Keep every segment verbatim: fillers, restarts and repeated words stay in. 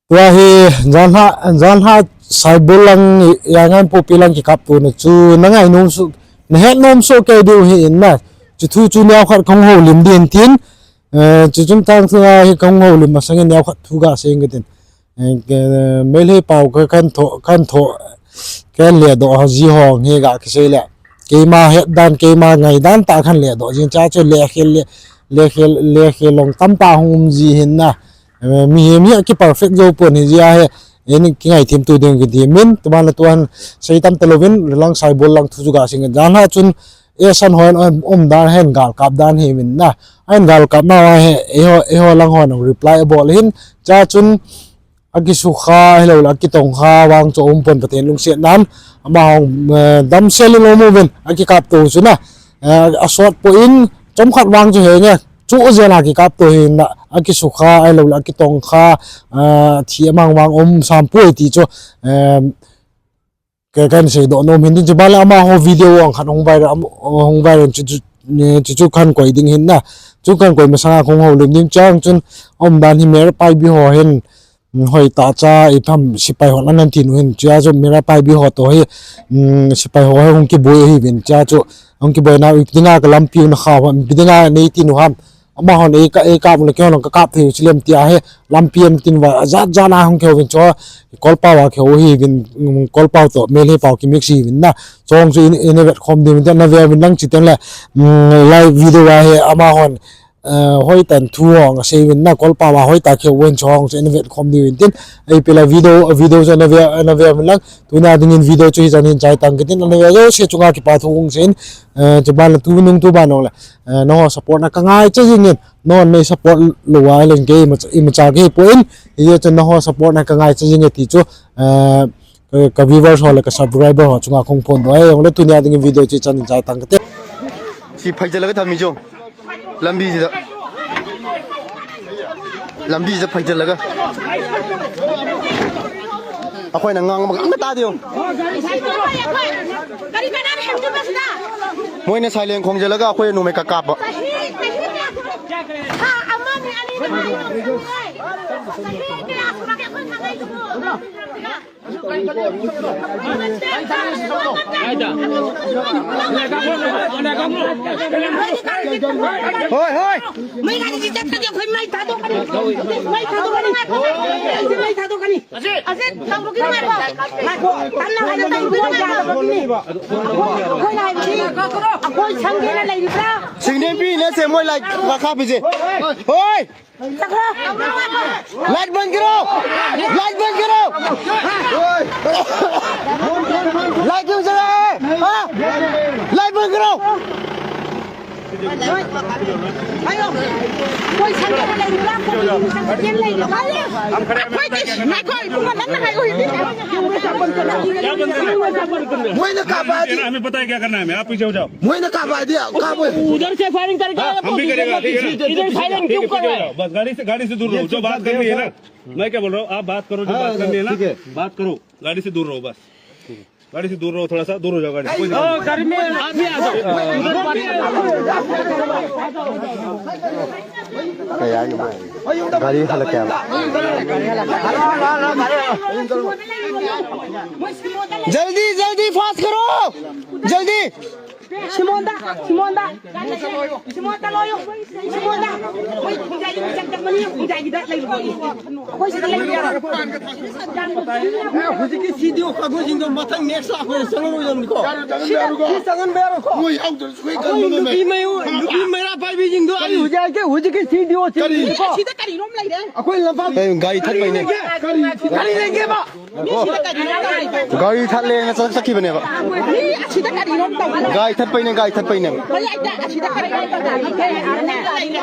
Tua hi, janhi, janhi Saibol lang, Yangon Popi lang kikaptona chu, na ngainom soh, na hetnom soh kei diu ahi in na. Chu thu chu neokhat kahung houlim ding tin, eh, chu chun tang thu a hi kahung houlim masangin neokhat thu gasei inge tin. Eh, ke, Meitei pao ka, kan tho, kan tho, kan ledoh ho ji ho hi ga kisei le. Keima het dan, keima ngai dan tah kan ledoh jing, chua chu lekhel, le, lekhel, lekhel long tamtah hung um ji ahi in na. Eh, mihem hi akiperfect jou pon ahi jeh a hi, eh, kingaithemtu ding kiti min, tuban le tuan sei tam talouvin, lang Saibol lang thu chu gasei inge. Janhi chun, eh, san hon um, um dan hin galkap dan ahi in na. Ahin galkap nau a hi, eiho, eiho lang hon reply abol ahin, chua chun, akisukha, hilou le akitongkha, vang chu um pon Pathen lungsetnan, amaho, eh, damsel in um uvin, akikapto chu na, eh, asot poi in, chomkhat vang chu henge, chu jeh a kikapto ahi in na, akisukha, hilou le akitongkha, eh, thi amang vang um sam poi ti chu, eh, Ka, kan seidoh nom ahin tin, chuban le amaho video ang khat hung viral, am, hung viral chu, chu, ne, chu, chu kan koi ding ahin na. Chu kan koi masanga kahung houlim ding chang chun, um dan hi Meira Paibi ho hin, mm, hoitah cha itham sepai hon anan tin u ahin, chua chu Meira Paibi ho toh hi, mm, sepai ho hi hung kiboi ahiuvin, chua chu hung kiboi nau ipi dinga ka lampi u na kha u ham, ipi dinga nei tin u ham. Amahon ei ka, ei kap le keihon kakap thei u chilem tia hi lampi ahin tin uva, ajat jat a hung kihou uvin chu, Kolpao a kihou ahiuvin, um, Kolpao toh Meitei pao kimix ahiuvin na. Chong chu in, in a vet khom diu vin tin, na ve uvin lang chuteng le, um, live video a hi amahon, eh, hoitah in thu hung asei uvin na, Kolpao a hoitah kihou uvin chong chu in a vet khom diu vin tin, ei pela video, video chu na ve, na ve uvin lang, tunia dingin video chu hichan hin chai tang kit in, na ve jouse chunga kipa thu hung seiyin, eh, chuban le tunung tuban jong le, eh, nangho support na ka ngaicha jing in, nangho nei support lou a leng kei ima, imacha kei poi in, hijeh chun nangho support na ka ngaicha jing e ti chu, eh, ka, ka viewers ho le ka subscriber ho chunga kahung phongdoh e, jong le tunia dingin video chu hichan hin chai tang kate. Si phai chala ka thami jo. ꯂꯝꯕꯤꯁꯤꯗ꯫ ꯂꯝꯕꯤꯁꯤꯗ ꯐꯩꯖꯤꯜꯂꯒ꯫ ꯑꯩꯈꯣꯏꯅ ꯉꯥꯡꯕ ꯑꯝꯇ ꯇꯥꯗꯦ ꯌꯦꯡꯉꯨ꯫ ꯃꯣꯏꯅ siren ꯈꯣꯡꯖꯤꯜꯂꯒ ꯑꯩꯈꯣꯏ ꯅꯣꯡꯃꯩ ꯀꯥꯞ ꯀꯥꯞꯄ꯫ ꯍꯣꯏ, ꯍꯣꯏ꯫ ꯃꯩ ꯊꯥꯗꯣꯛꯀꯅꯤ꯫ ꯃꯩ ꯊꯥꯗꯣꯛꯀꯅꯤ꯫ ꯑꯁꯤ ꯇꯧꯔꯨꯒꯤꯅꯨ ꯍꯥꯏꯕ꯫ ꯉꯥꯏꯈꯣ꯫ ꯇꯞꯅ ꯍꯥꯏꯅ ꯇꯧꯔꯨꯒꯤꯅꯨ ꯍꯥꯏꯕ꯫ ꯑꯩꯈꯣꯏꯅ ꯍꯥꯏꯕꯗꯤ ꯑꯩꯈꯣꯏ ꯁꯪꯒꯦꯅ ꯂꯩꯔꯤꯕ꯭ꯔꯥ? Siren ꯄꯤꯔꯤꯅꯦ ꯁꯦ ꯃꯣꯏ light ꯀꯥꯞꯄꯤꯁꯦ꯫ ꯍꯣꯏ꯫ Light ꯕꯟ ꯀꯤꯔꯣ! Light ꯕꯟ ꯀꯤꯔꯣ! Light ꯀꯤꯌꯣꯡ ꯖꯂꯥ ꯍꯦ? ꯍꯥ? Light ꯕꯟ ꯀꯤꯔꯣ! ꯑꯩꯈꯣꯏ ꯁꯪꯒꯦꯅ ꯂꯩꯔꯤꯕ꯭ꯔꯥ? ꯑꯩꯈꯣꯏꯗꯤ, ꯉꯥꯏꯈꯣ, ꯏꯕꯨꯡꯉꯣ, ꯅꯪꯅ ꯍꯥꯏꯌꯣ, ꯏꯕꯨꯡꯉꯣ꯫ ꯃꯣꯏꯅ ꯀꯥꯞꯄ ꯍꯥꯏꯗꯤ ꯍꯥ? ꯃꯣꯏꯅ ꯀꯥꯞꯄ ꯍꯥꯏꯗꯤ ꯀꯥꯞꯄꯣꯏ꯫ उधर से फायरिंग करके आया, हम भी करेगा, ठीक है, ठीक है, इधर ठीक है, साइलेंट ठीक है, क्यों कर रहा है? बस गाड़ी से, गाड़ी से दूर रहो, जो बात करनी है ना, मैं क्या बोल रहा हूँ, आप बात करो, जो बात करनी है ना, ठीक है। बात करो, गाड़ी से दूर रहो बस। गाड़ी से दूर रहो, थोड़ा सा दूर हो जाओ गाड़ी से, कोई दिक्कत नहीं। ओ, गाड़ी में आदमी आ जाओ। Kaya naman. Gari halak yan. जल्दी, जल्दी, fast करो। जल्दी। ꯁꯤꯃꯣꯟꯗ, ꯁꯤꯃꯣꯟꯗ, ꯁꯤꯃꯣꯟꯗ ꯂꯣꯏꯌꯨ, ꯁꯤꯃꯣꯟꯗ꯫ ꯃꯣꯏ ꯈꯣꯡꯖꯥꯏꯒꯤ ꯃꯤꯆꯪ ꯆꯪꯕꯅꯤ, ꯈꯣꯡꯖꯥꯏꯒꯤꯗ ꯂꯩꯔꯨꯕꯅꯤ꯫ ꯑꯩꯈꯣꯏ ꯁꯤꯗ ꯂꯩꯔꯨꯕꯅꯤ꯫ ꯑꯦ, ꯍꯧꯖꯤꯛꯀꯤ C D O ꯀꯥꯡꯕꯨꯁꯤꯡꯗꯣ ꯃꯊꯪ next ꯂꯥꯛꯄꯗ ꯆꯪꯉꯔꯣꯏꯗꯕꯅꯤꯀꯣ꯫ ꯁꯤꯗ, ꯁꯤ ꯆꯪꯍꯟꯕ ꯌꯥꯔꯣꯏꯀꯣ꯫ ꯃꯣꯏ ꯌꯥꯎꯗ꯭ꯔꯁꯨ ꯑꯩꯈꯣꯏ ꯑꯩꯈꯣꯏ ꯀꯟꯕ ꯉꯝꯃꯦ꯫ ꯅꯨꯄꯤ ꯃꯌꯨ-, ꯅꯨꯄꯤ ꯃꯩꯔꯥ ꯄꯥꯏꯕꯤꯁꯤꯡꯗꯣ ꯑꯩ ꯀꯔꯤ? ꯍꯧꯖꯤꯛ ꯍꯥꯏꯔꯛꯀꯦ, ꯍꯧꯖꯤꯛꯀꯤ C D O ꯀꯔꯤ? ꯁꯤꯡꯁꯤꯀꯣ꯫ ꯑꯁꯤꯗ ꯀꯔꯤꯅꯣꯝ ꯂꯩꯔꯦ꯫ ꯑꯩꯈꯣꯏ ꯂꯝꯄꯥꯛ ꯀꯔꯤ? ꯒꯥꯔꯤ ꯊꯠꯄꯩꯅꯦ꯫ ꯀꯔꯤ? ꯀꯔꯤ ꯂꯩꯒꯦꯕ? ꯒꯥꯔꯤ ꯊꯠꯂꯦꯅ ꯆꯠ-, ꯆꯠꯈꯤꯕꯅꯦꯕ꯫ ꯒꯥꯔꯤ ꯊꯠꯄꯩꯅꯦ, ꯒꯥꯔꯤ ꯊꯠꯄꯩꯅꯦꯕ꯫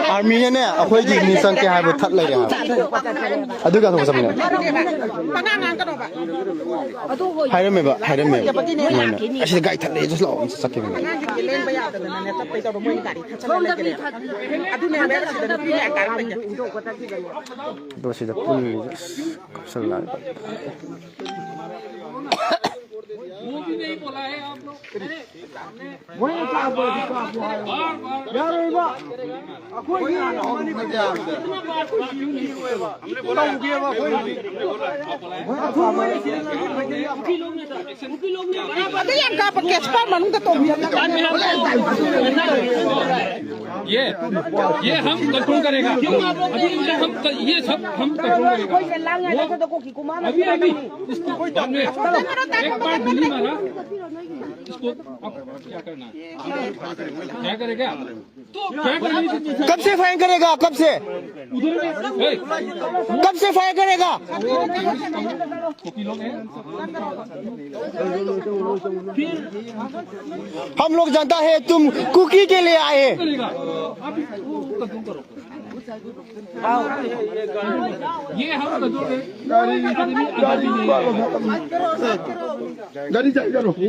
ꯑꯥꯔꯃꯤꯅꯅꯦ, ꯑꯩꯈꯣꯏꯒꯤ ꯃꯤ ꯆꯪꯉꯛꯀꯦ ꯍꯥꯏꯕ ꯊꯠ ꯂꯩꯔꯦ ꯍꯥꯏꯕ꯫ ꯑꯗꯨꯒꯤ ꯑꯇꯣꯞꯄ ꯆꯠꯃꯤꯟꯅ-, ꯍꯥꯏꯔꯝꯃꯦꯕ, ꯍꯥꯏꯔꯝꯃꯦꯕ꯫ ꯃꯣꯏꯅ, "ꯑꯁꯤꯗ ꯒꯥꯔꯤ ꯊꯠꯂꯦ, ꯆꯠꯂꯣ ꯂꯥꯛꯑꯣ", ꯆꯠꯈꯤꯕꯅꯦ꯫ ꯑꯗꯣ ꯁꯤꯗ ꯄꯨꯜꯂꯤꯁꯦ, ꯑꯁ, ꯀꯥꯞꯁꯜꯂꯛꯑꯦ꯫ वो भी नहीं बोला है आप लोग। मैंने बार बार ये ये हम कंट्रोल करेगा। अभी हम ये सब हम कंट्रोल करेगा। अभी अभी इसको बाद में एक बार गोली मारा। इसको अब क्या करना है? क्या करेगा? कब से फायरिंग करेगा? कब से? कब से फायर करेगा? हम लोग जानता है तुम कुकी के लिए आए हैं।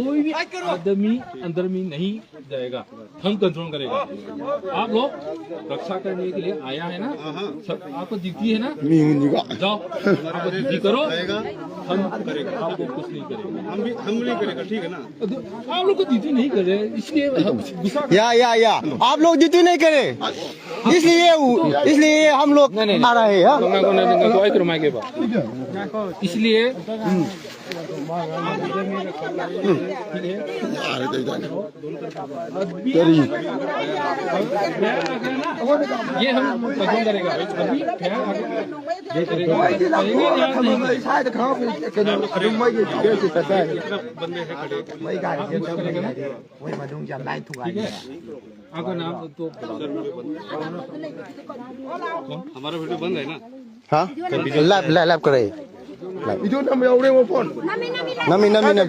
कोई भी आदमी अंदर में नहीं जाएगा, हम कंट्रोल करेगा। आप लोग रक्षा करने के लिए आया है ना, सब आपको ड्यूटी है ना, जाओ, आपको ड्यूटी करो, हम करेगा, आपको कुछ नहीं करेगा। हम भी, हम नहीं करेगा, ठीक है ना? आप लोग को ड्यूटी नहीं कर रहे, इसलिए हम गुस्सा कर या या या आप लोग ड्यूटी नहीं करे, इसलिए इसलिए हम लोग आ रहे हैं। इसलिए ये हम कंट्रोल करेगा। अभी आपका नाम तो हमारा वीडियो बंद है ना? हाँ, लाइव लाइव लाइव करे। Video number, your phone. Nami nami nami.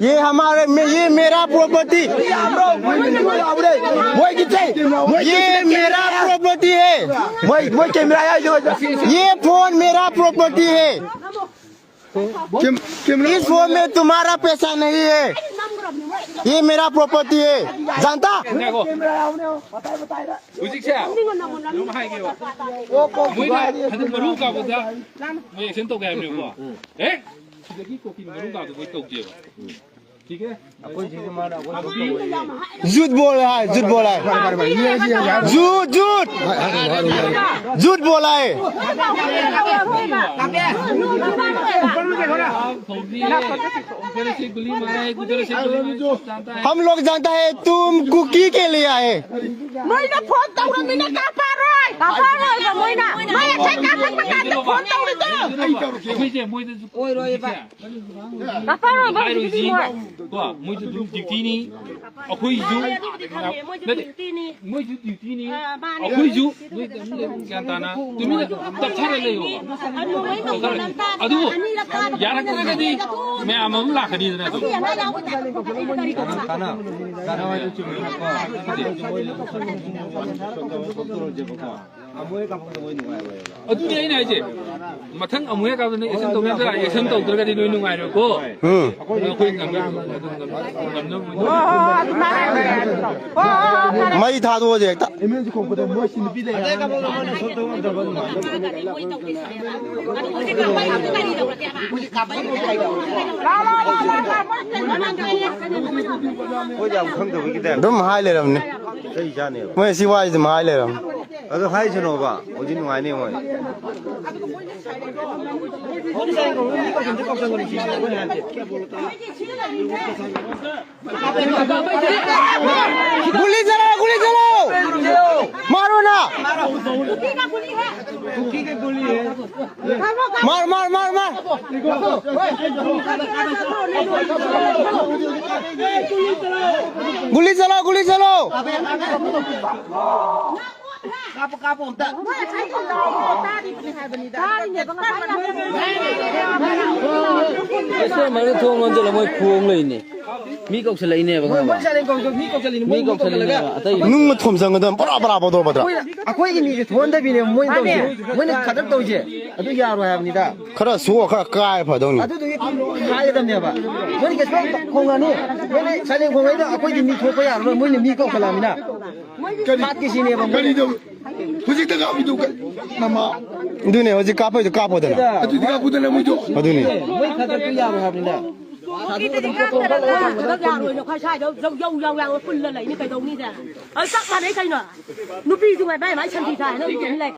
ये हमारे में, ये मेरा प्रॉपर्टी। ये मेरा प्रॉपर्टी है। ये फोन मेरा प्रॉपर्टी है। इस फोन में तुम्हारा पैसा नहीं है। ये मेरा प्रॉपर्टी है, जानता? ꯍꯧꯖꯤꯛꯁꯦ ꯀꯩꯅꯣꯝ ꯍꯥꯏꯒꯦꯕ꯫ ꯃꯣꯏꯅ ꯍꯟꯗꯛ ꯃꯔꯨ ꯀꯥꯕꯗ ꯃꯣꯏ ꯑꯦꯛꯁꯟ ꯇꯧꯒꯦ ꯍꯥꯏꯕꯅꯦꯕꯀꯣ꯫ ꯍꯦꯛ ꯁꯤꯗꯒꯤ ꯀꯣꯀꯤꯜ ꯃꯔꯨ ꯀꯥꯕꯗꯣ ꯃꯣꯏ ꯇꯧꯗꯦꯕ꯫ ꯁꯤꯒꯦ꯫ ꯑꯩꯈꯣꯏ ꯁꯤꯒꯤ ꯃꯥꯅ ꯑꯩꯈꯣꯏ ꯇꯧꯕ ꯂꯩꯌꯦ꯫ झूठ बोल रहा है, झूठ बोल रहा है। झूठ, झूठ। झूठ बोला है। उधर से गोली मारा है, उधर से गोली मारा है। हम लोग जानता है तुम कुकी के लिए आए। ꯃꯣꯏꯅ ꯐꯣꯟ ꯇꯧꯔꯝꯃꯤꯅ ꯀꯥꯄꯥꯔꯣꯏ꯫ ꯀꯥꯄꯥꯔꯣꯏꯕ ꯃꯣꯏꯅ꯫ ꯃꯣꯏ ꯑꯁꯦ ꯀꯥꯈꯠꯄ ꯀꯥꯟꯗ ꯐꯣꯟ ꯇꯧꯔꯤꯗꯣ꯫ ꯑꯩꯈꯣꯏꯁꯦ ꯃꯣꯏꯗꯁꯨ ꯑꯣꯏꯔꯣꯏꯕ꯫ ꯀꯥꯄꯥꯔꯣꯏꯕ ꯍꯧꯖꯤꯛꯀꯤꯗꯤ ꯃꯣꯏ꯫ ꯀꯣ, ꯃꯣꯏꯁꯨ ꯑꯗꯨꯝ ꯗ꯭ꯌꯨꯇꯤꯅꯤ꯫ ꯑꯩꯈꯣꯏꯁꯨ ꯅꯠꯇꯦ꯫ ꯃꯣꯏꯁꯨ ꯗ꯭ꯌꯨꯇꯤꯅꯤ꯫ ꯑꯩꯈꯣꯏꯁꯨ ꯅꯣꯏ ꯑꯗꯨꯝ ꯒ꯭ꯌꯥꯟ ꯇꯥꯅ ꯇꯨꯃꯤꯟꯅ ꯇꯞꯊꯔ ꯂꯩꯌꯣꯕ꯫ ꯑꯗꯨꯕꯨ ꯌꯥꯔꯛꯇ꯭ꯔꯒꯗꯤ ꯃꯌꯥꯝ ꯑꯃ ꯂꯥꯛꯀꯅꯤꯗꯅ ꯑꯗꯨꯝ꯫ ꯑꯗꯨꯅꯤ ꯑꯩꯅ ꯍꯥꯏꯁꯦ, ꯃꯊꯪ ꯑꯃꯨꯛ ꯍꯦꯛ ꯀꯥꯞꯄꯗ ꯅꯪ ꯑꯦꯛꯁꯟ ꯇꯧꯅꯤ ꯅꯠꯇ꯭ꯔꯥ? ꯑꯦꯛꯁꯟ ꯇꯧꯗ꯭ꯔꯒꯗꯤ ꯅꯣꯏ ꯅꯨꯡꯉꯥꯏꯔꯣꯏꯀꯣ꯫ ꯎꯝ꯫ ꯑꯩꯈꯣꯏ ꯉꯝꯅ-, ꯉꯝꯅꯕ ꯑꯣꯏꯅ ꯃꯩ ꯊꯥꯗꯣꯛꯑꯁꯦ ꯍꯦꯛꯇ꯫ ꯑꯗꯨꯝ ꯍꯥꯏ ꯂꯩꯔꯝꯅꯤ꯫ ꯃꯣꯏ ꯁꯤ ꯋꯥꯁꯤ ꯑꯗꯨꯝ ꯍꯥꯏ ꯂꯩꯔꯝꯅꯤ꯫ ꯑꯗꯨ ꯍꯥꯏꯁꯅꯣꯕ, ꯍꯧꯖꯤꯛ ꯅꯨꯡꯉꯥꯏꯅꯤ ꯃꯣꯏ꯫ गोली चलाओ, गोली चलाओ। मारो ना। मार, मार, मार, मार। गोली चलाओ, गोली चलाओ। ꯀꯥꯞꯄꯣ, ꯀꯥꯞꯄꯣ ꯑꯝꯇ꯫ ꯃꯣꯏ ꯉꯁꯥꯏ ꯈꯣꯡꯅꯥꯎ ꯇꯥꯔꯤꯕꯅꯤ ꯍꯥꯏꯕꯅꯤꯗ꯫ ꯇꯥꯔꯤꯅꯦꯕ, ꯉꯁꯥꯏ ꯀꯥꯞꯄ꯫ ꯑꯩꯈꯣꯏ ꯃꯔꯛꯇ ꯊꯣꯡ ꯂꯣꯟꯁꯤꯜꯂ ꯃꯣꯏ ꯈꯣꯡ ꯂꯩꯅꯦ꯫ ꯃꯤ ꯀꯧꯁꯜꯂꯛꯏꯅꯦꯕ, ꯃꯣꯏ, ꯈꯪꯉꯕ? ꯃꯣꯏ ꯆꯥꯂꯦꯟ ꯀꯧꯗ-, ꯃꯤ ꯀꯧꯁꯜꯂꯤꯅꯦ, ꯃꯤ ꯃꯣꯏ ꯃꯤ ꯀꯧꯁꯜꯂꯤꯅꯦꯕ, ꯀꯧꯁꯜꯂꯒ꯫ ꯑꯇꯩ ꯅꯨꯡ ꯊꯣꯝꯖꯟꯒꯗꯕ, ꯄꯨꯔꯥ ꯕꯔꯥ ꯕꯣꯗꯣ ꯕꯗ꯭ꯔꯥ꯫ ꯑꯩꯈꯣꯏꯅ, ꯑꯩꯈꯣꯏꯒꯤ ꯃꯤꯁꯦ ꯊꯣꯛꯍꯟꯗꯕꯤꯅꯦꯕ ꯃꯣꯏꯅ ꯇꯧꯔꯤꯁꯦ꯫ ꯃꯥꯅꯦ꯫ ꯃꯣꯏꯅ ꯈꯗ꯭ꯔꯛ ꯇꯧꯔꯤꯁꯦ꯫ ꯑꯗꯨ ꯌꯥꯔꯣꯏ ꯍꯥꯏꯕꯅꯤꯗ꯫ ꯈꯔ ꯁꯣꯛꯑ ꯈꯔ ꯀꯥꯏ ꯐꯗꯧꯅꯤ꯫ ꯑꯗꯨꯗꯨꯒꯤ ꯍꯥꯏꯒꯗꯕꯅꯦꯕ꯫ ꯃꯣꯏꯅ ꯀꯩꯁꯨ ꯈꯣꯡꯉꯅꯤ꯫ ꯃꯣꯏꯅ ꯆꯥꯂꯦꯟ ꯈꯣꯡꯉꯩꯗ ꯑꯩꯈꯣꯏꯗꯤ ꯃꯤ ꯊꯣꯛꯄ ꯌꯥꯔꯔꯣꯏ꯫ ꯃꯣꯏꯅ ꯃꯤ ꯀꯧꯈꯠꯂꯛꯑꯃꯤꯅ꯫ ꯀꯔꯤ, ꯍꯥꯠꯀꯦ ꯁꯤꯅꯦꯕ ꯃꯣꯏꯅ꯫ ꯀꯔꯤꯗꯧ-, ꯍꯧꯖꯤꯛꯇ ꯀꯥꯞꯄꯤꯗꯨ ꯀ-, ꯅꯃ꯫ ꯑꯗꯨꯅꯦ, ꯍꯧꯖꯤꯛ ꯀꯥꯞꯄꯩꯗꯣ ꯀꯥꯞꯄꯣꯗꯅ꯫ ꯑꯗꯨꯗꯤ ꯀꯥꯞꯄꯨꯗꯅ ꯃꯣꯏꯗꯣ꯫ ꯑꯗꯨꯅꯦ꯫ ꯃꯣꯏ ꯈꯛꯇ ꯌꯥꯔꯣꯏ ꯍꯥꯏꯕꯅꯤꯅ꯫ ꯌꯥꯔꯣꯏꯅ ꯑꯩꯈꯣꯏ ꯁ꯭ꯋꯥꯏꯗ ꯌꯧ, ꯌꯧ, ꯌꯧ, ꯌꯧ ꯄꯨꯜꯂ ꯂꯩꯅꯤ ꯀꯩꯗꯧꯅꯤꯗ? ꯑꯗꯨ ꯆꯞ ꯃꯥꯟꯅꯩ ꯀꯩꯅꯣ? ꯅꯨꯄꯤꯁꯨ ꯉꯥꯏ ꯃꯥꯏ ꯃꯥꯏ ꯁꯟꯊꯤ ꯁꯥꯏ ꯍꯥꯏꯅ ꯑꯗꯨꯝ ꯂꯩ꯫